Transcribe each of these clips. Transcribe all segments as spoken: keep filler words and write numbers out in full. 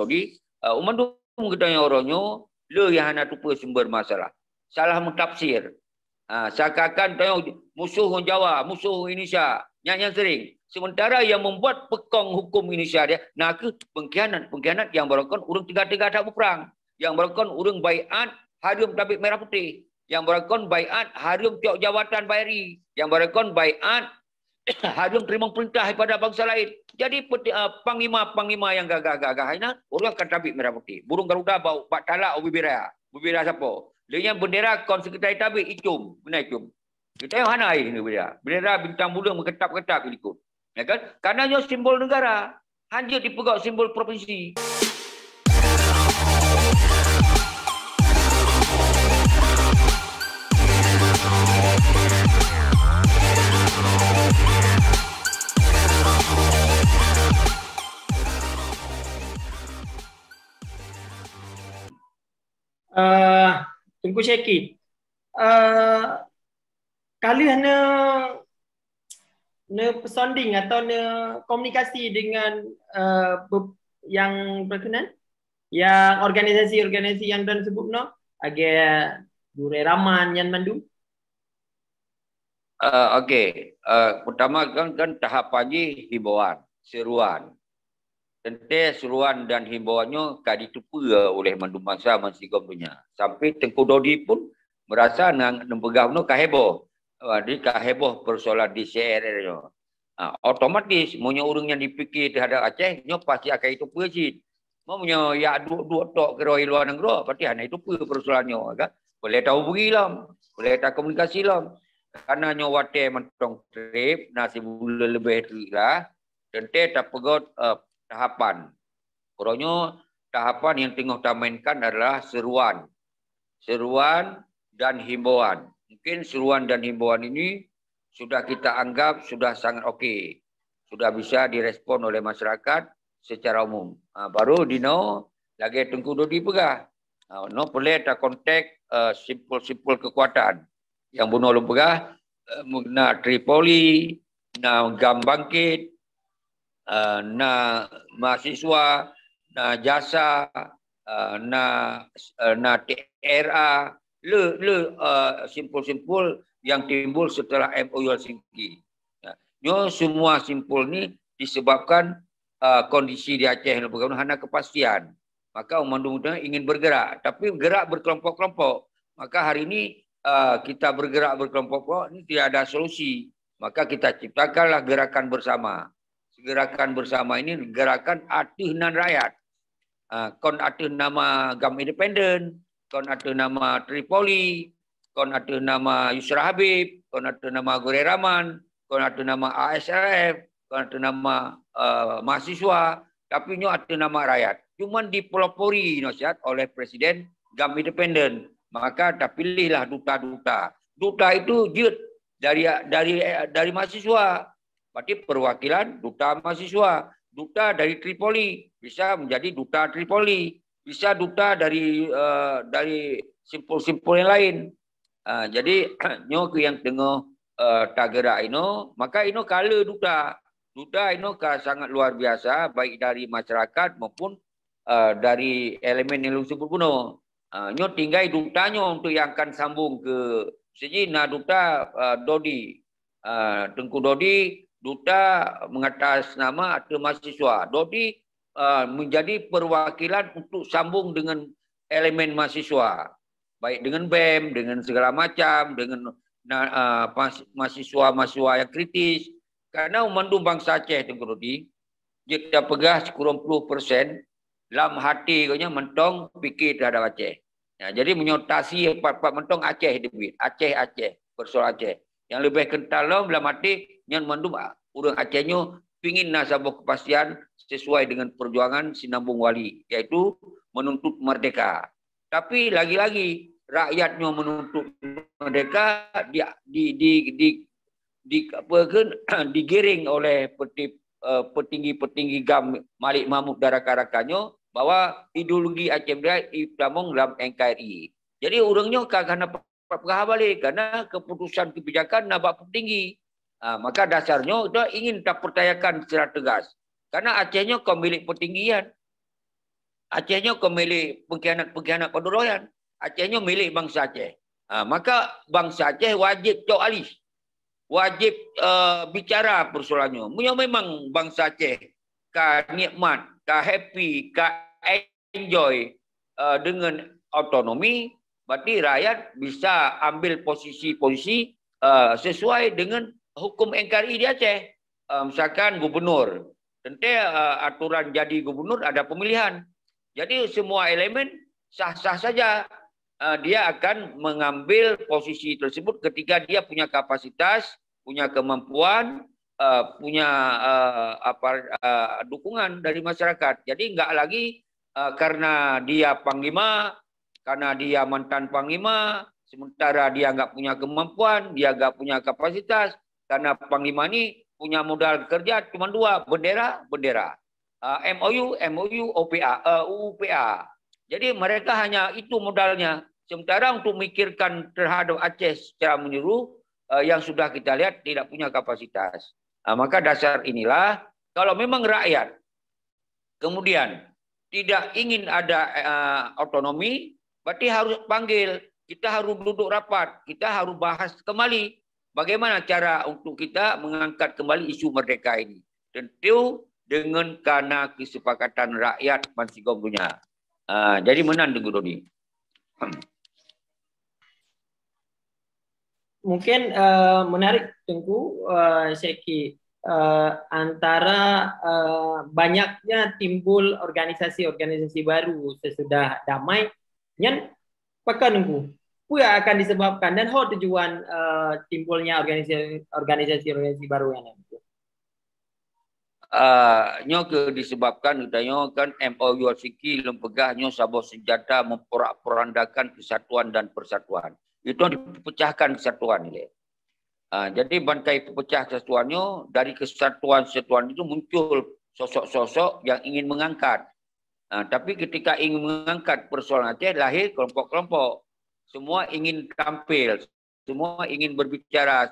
Jadi, uh, mandum geutanyoe uroe nyoe le nyang hana teupeue sumber masalah. Salah meutafsir. Ha, seakan-akan tanyoe musoh Jawa, musoh Indonesia. Nyan nyang sering. Sementara yang membuat peukong hukum Indonesia dia, na kheueh pengkhianat-pengkhianat yang barokon ureuëng teuga-teuga that beuprang. Yang barokon ureuëng baiat hareuem tabik merah putih. Yang barokon baiat hareuem cok jabatan bak RI. Yang barokon baiat hareuem teurimong peurintah daripada bansa laén. Jadi, peti-, ah, panglima-panglima nyang gagah-gagah inan, ureuëng akan tabik merah putih. Burung garuda bak, bak talak u bibira. Bibira sapo? Lé nyan bendera kon sekretari tabik icum, beuna icum. Kita yang hana air ni bendera. Bendera bintang buleuen meukeutap-keutap di likot. Ya kan? Karena nyoe simbol negara. Hanjeuet dipeugah simbol provinsi. Eh, Teungku Syeki, eh, ka lheueh ne, ne sounding atau ne komunikasi dengan, eh, be-, yang berkenan, yang organisasi-organisasi yang dan sebut no, lagèe Gurèe Raman nyan mandum? Eh, okey. Eh, pertama kan, kan tahapan jih himbauan, seruan. Teuntèe seruan dan himbauan nyoe ka jiteupeue oleh mandum bansa meusigom donya. Sampai Teungku Dodi pun merasa nang neupeugah bunoe ka heboh. Ah, jadi ka heboh persoalan di C R R nyoe. Ah, otomatis meunyoe ureuëng nyang jipike teuhadap Aceh, nyoe pasti akan jiteupeue cit. Meunyoe jak duek-duek tok keudroe luwa nanggroe, pasti hana jiteupeue persoalan nyoe, kan? Boleh tahu bagi lom, boleh takomunikasi lom. Karena nyoe watèe mantong trép, na sibuleuen leubeh teuk lah, teuntèe tapeugöt, eh, tahapan. Uroe nyoe tahapan yang teungoh tamainkan adalah seruan. Seruan dan himbauan. Mungkin seruan dan himbauan ini sudah kita anggap sudah sangat okey. Sudah bisa direspon oleh masyarakat secara umum. Ha, baru dinoe lagèe Teungku Dodi peugah. Ha, nyoe peureulèe takontek, eh, simpul-simpul kekuatan. Nyang bunoe lôn peugah, eh, na Tripoli, na GAM Bangkit, eh, na mahasiswa, na JASA, eh, na, eh, na T R A, le, le, eh, simpul-simpul yang timbul setelah M O U Helsinki. Ya, nyoe semua simpul ni disebabkan, eh, kondisi di Aceh hana kepastian. Maka umat muda ingin bergerak, tapi gerak berkelompok-kelompok. Maka hari ini, eh, kita bergerak berkelompok-kelompok, ini tidak ada solusi. Maka kita ciptakanlah gerakan bersama. Gerakan bersama ini gerakan ateueh nan rakyat. Ah, kon ateueh nama GAM Independen, kon ateueh nama Tripoli, kon ateueh nama Yusra Habib, kon ateueh nama Gurèe Raman, kon ateueh nama A S R F, kon ateueh nama, eh, mahasiswa, tapi nyoe ateueh nama rakyat. Cuman dipelopori nasihat oleh Presiden GAM Independen. Maka tapilihlah duta-duta. Duta itu jeuet dari, dari, dari mahasiswa. Berarti perwakilan duta mahasiswa. Duta dari Tripoli bisa menjadi duta Tripoli. Bisa duta dari, eh, dari simpul-simpul yang lain. Ah, jadi, nyoe keuh nyang teungoh, eh, tagerak inoe. Maka inoe ka le duta. Duta inoe ka sangat luar biasa, baik dari masyarakat maupun, eh, dari elemen yang lôn sebut bunoe. Ah, nyoe tinggai duta nyoe untuk yang akan sambung ke siji na duta, eh, Dodi. Ah, Teungku Dodi, duta mengatas nama ateueh mahasiswa. Dodi, ah, menjadi perwakilan untuk sambung dengan elemen mahasiswa. Baik dengan BEM, dengan segala macam, dengan na-, ah, pas-, mahasiswa-mahasiswa yang kritis. Karena mandum bansa Aceh, Teungku Dodi, jeuet tapeugah sikureueng ploh persen lam hati geuh nyan mantong pike teuhadap Aceh. Ya, jadi meunyoe tasi pat-pat mantong Aceh teubiet, Aceh, Aceh, persoalan Aceh. Nyang leubeh kental lom lam hati nyan mandum, ah, ureuëng Aceh nyoe pingin na saboh kepastian sesuai dengan perjuangan Sinambong Wali, yaitu menuntut merdeka. Tapi lagi-lagi rakyat nyoe menuntut merdeka di, di, di, di, di, apa ke, digiring oleh peti-, eh, petinggi-petinggi GAM Malik Mahmud dan rakan-rakan nyoe bahwa ideologi Aceh Merdeka ditamong lam N K R I. Jadi ureuëng nyoe ka hana peugah balek karena keputusan kebijakan na bak petinggi. Ha, maka dasar nyoe kita ingin tapercayakan secara tegas. Karena Aceh nyoe kon milék petinggi kan. Aceh nyoe kon milék pengkhianat-pengkhianat padum roh nyan. Aceh nyoe milék bansa Aceh. Ha, maka bansa Aceh wajéb cok aléh. Wajéb, eh, bicara persoalan nyoe. Meunyoe memang bansa Aceh ka nikmat, ka happy, ka enjoy, eh, dengan otonomi, berarti rakyat bisa ambil posisi-posisi, eh, sesuai dengan hukum N K R I di Aceh. Eh, misalkan gubernur, tentu, eh, aturan jadi gubernur ada pemilihan. Jadi semua elemen sah-sah saja. Eh, dia akan mengambil posisi tersebut ketika dia punya kapasitas, punya kemampuan, eh, punya, eh, apa, eh, dukungan dari masyarakat. Jadi enggak lagi, eh, karena dia panglima, karena dia mantan panglima, sementara dia enggak punya kemampuan, dia enggak punya kapasitas, karena panglima ni punya modal kerja cuma dua, bendera, bendera. Ah, M O U, M O U, O P A, eh, U U P A. Jadi mereka hanya itu modalnya. Sementara untuk memikirkan terhadap Aceh secara menyeluruh, eh, yang sudah kita lihat tidak punya kapasitas. Ah, maka dasar inilah, kalau memang rakyat kemudian tidak ingin ada, eh, otonomi, berarti harus panggil, kita harus duduk rapat, kita harus bahas kembali bagaimana cara untuk kita mengangkat kembali isu merdeka ini. Tentu dengan karena kesepakatan rakyat bansigom dunia. Ah, jadi meunan Teungku Dodi. Mungkin, eh, menarik Teungku, eh, Syekh Ki, eh, antara, eh, banyaknya timbul organisasi-organisasi baru sesudah damai, nyan pakon Teungku? Peue akan disebabkan dan ho tujuan, eh, timbulnya organisasi, organisasi-organisasi baru nyan? Ah, nyoe keuh disebabkan geutanyoe kan M O U Helsinki lôn peugah nyoe saboh senjata memporak-porandakan kesatuan dan persatuan. Itu dipecahkan kesatuan ilèe. Ah, jadi bantai pepecah kesatuan nyoe, dari kesatuan-kesatuan itu muncul sosok-sosok yang ingin mengangkat. Ah, tapi ketika ingin mengangkat persoalan Aceh, lahir kelompok-kelompok. Semua ingin tampil, semua ingin berbicara,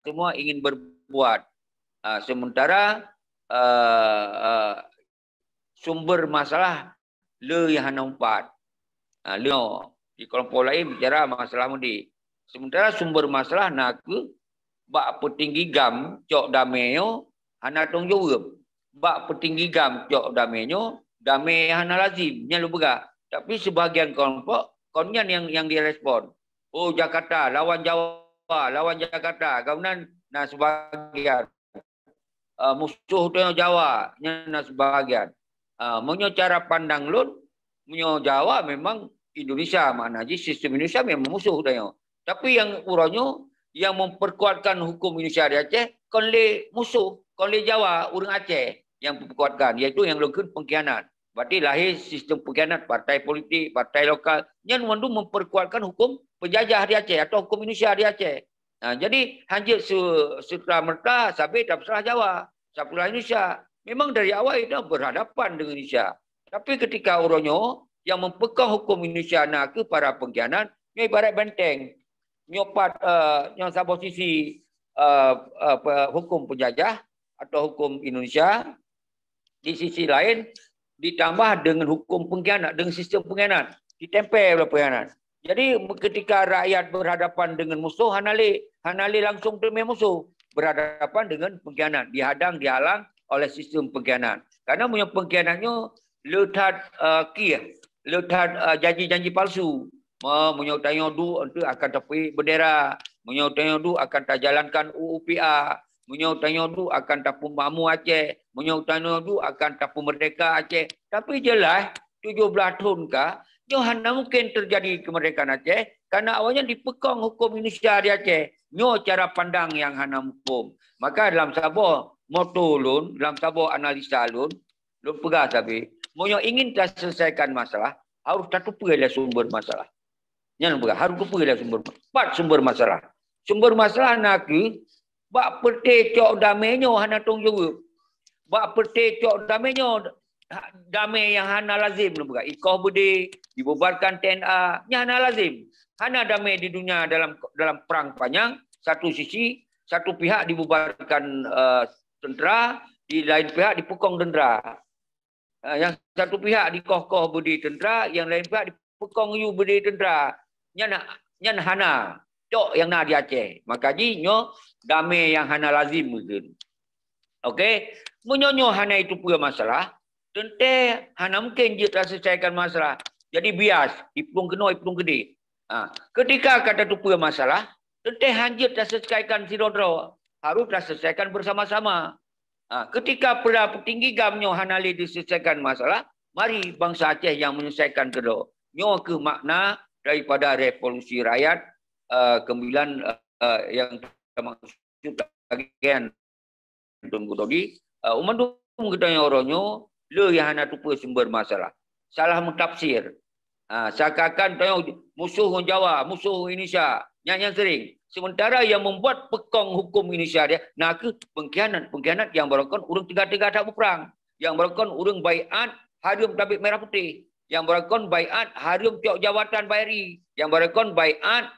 semua ingin berbuat. Ah, sementara, eh, eh, sumber masalah le nyang hana umpat. Ah, le di kelompok lain bicara masalah mudi. Sementara sumber masalah na keuh bak peutinggi GAM cok damé nyoe hana tanggung jaweueb. Bak peutinggi GAM cok damé nyoe, damé hana lazim, nyan lôn peugah. Tapi sebahagian kelompok, kon nyan nyang, nyang direspon. Oh, Jakarta lawan Jawa, lawan Jakarta. Gobnyan na sebahagian. Ah, musoh tanyoe Jawa, nyan na sebahagian. Ah, meunyoe cara pandang lôn, meunyoe Jawa memang Indonesia, makna jih sistem Indonesia memang musoh tanyoe. Tapi nyang uroe nyoe, nyang memperkuatkan hukum Indonesia di Aceh, kon lé musoh, kon lé Jawa, ureueng Aceh nyang memperkuatkan, yaitu nyang lôn kheun pengkhianat. Berarti lahir sistem pengkhianat, partai politik, partai lokal, nyan mandum memperkuatkan hukum penjajah di Aceh atau hukum Indonesia di Aceh. Nah, jadi hanjeuet se-, serta-merta sabe tapeusalah Jawa, tapeusalah Indonesia. Memang dari awal itu berhadapan dengan Indonesia. Tapi ketika uroe nyoe, yang mempegang hukum Indonesia na keuh para pengkhianat, nyoe ibarat benteng. Nyoe pat, eh, nyoe saboh sisi, eh, eh, pe-, hukum penjajah atau hukum Indonesia, di sisi lain ditambah dengan hukum pengkhianat, dengan sistem pengkhianat, ditempel oleh pengkhianat. Jadi ketika rakyat berhadapan dengan musuh, hana lé, hana lé langsung teumé musuh, berhadapan dengan pengkhianat, dihadang, dihalang oleh sistem pengkhianat. Karena meunyoe pengkhianat nyoe le that, eh, kieh, le that, eh, janji-janji palsu. Mo, meunyoe tanyoe duek, enteuk akan tapeuék bendera. Meunyoe tanyoe duek, akan tajalankan U U P A. Meunyoe tanyoe duek, akan tapeumakmu Aceh. Meunyoe tanyoe duek, akan tapeumerdeka Aceh. Tapi jeulaih, tujoh blaih thon ka, nyoe hana mungken teujadi keumeurdekaan Aceh, karena awaknyan dipeukong huköm Indonesia di Aceh. Nyoe cara pandang nyang hana muphom. Maka dalam saboh moto lôn, dalam saboh analisa lôn, lôn peugah sabe, meunyoe ingin taseulesaikan masalah, harôh tatupeue lé sumber masalah. Nyan lôn peugah, harôh tupeue lé sumber. Pat sumber masalah? Sumber masalah na kheueh bak peureute cok damé nyoe hana tanggung jaweueb. Bak peureute cok damé nyoe, damé nyang hana lazem lôn peugah. Ikoh beudé, dibubarkan T N A, nyan hana lazem. Hana damé di dunia dalam, dalam perang panjang, satu sisi, satu pihak dibubarkan, eh, tentera, di lain pihak dipeukong tentera. Ah, nyang satu pihak dikoh-koh beudé teuntra, nyang laén pihak dipeukong yue beudé teuntra. Nyan, nyan hana. Cok nyang na di Aceh. Maka jih nyoe damé nyang hana lazim mungkin. Oke, meunyoe nyoe hana jiteupeue masalah, teuntée hana mungkin jeuet taselesaikan masalah. Jadi bias, iplueng keunoe, iplueng keudeh. Ha, ketika ka tateupeue masalah, teuntée han jeuet taselesaikan sidroe-droe, harus taselesaikan bersama-sama. Ha, ketika peura peutinggi GAM nyoe hana lé diselesaikan masalah, mari bansa Aceh nyang menyelesaikan keudroe. Nyoe keuh makna daripada revolusi rakyat, eh, kemudian, eh, yang termaksud bagian Tun Gudodi, eh, umandum geutanyoe uroe nyoe le nyang hana teupeue sumber masalah. Salah meutafsir. Ha, seakan-akan tanyoe musoh Jawa, musoh Indonesia. Nyan nyang sering. Sementara yang membuat peukong hukum Indonesia dia, na kheueh pengkhianat-pengkhianat yang barokon ureuëng teuga-teuga that beuprang. Yang barokon ureuëng baiat hareuem tabik merah putih. Yang barokon baiat hareuem cok jabatan bak RI. Yang barokon baiat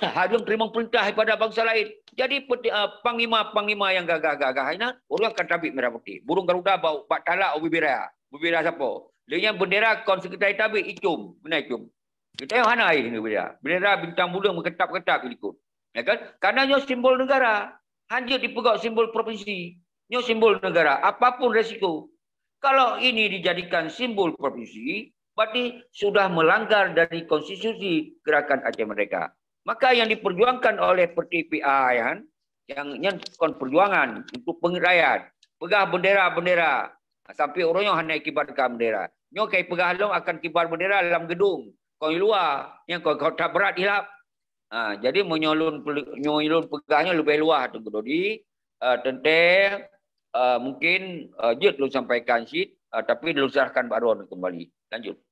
hareuem teurimong peurintah daripada bansa laén. Jadi, peti-, ah, panglima-panglima nyang gagah-gagah inan, ureuëng akan tabik merah putih. Burung garuda bak, bak talak ubé bira. Ubé bira sapo? Lé nyan bendera kon sekretari tabik, icum. Beuna icum. Kita yang hana air ni bendera. Bendera bintang buleuen meukeutap-keutap di likot. Ya kan? Karena nyoe simbol negara. Han jeuet dipeugok simbol provinsi. Nyoe simbol negara. Apapun resiko. Kalau ini dijadikan simbol provinsi, berarti sudah melanggar dari konstitusi Gerakan Aceh Merdeka. Maka yang diperjuangkan oleh P T P A nyan, nyang nyan kon perjuangan untuk peungét rakyat. Peugah bendera-bendera. Sampai uroe nyoe hana kibarkan bendera. Nyoe kai peugah lom akan kibar bendera lam gedung. Kon luwa, nyang kon, kon that brat ilap. Ha, jadi meunyoe lôn pel-, nyoe lôn peugah nyoe leubeh luwah Teungku Dodi, eh, teuntée, eh, mungkin, eh, jeuet lôn sampaikan cit, eh, tapi lôn serahkan bak droeneuh kembali. Lanjut.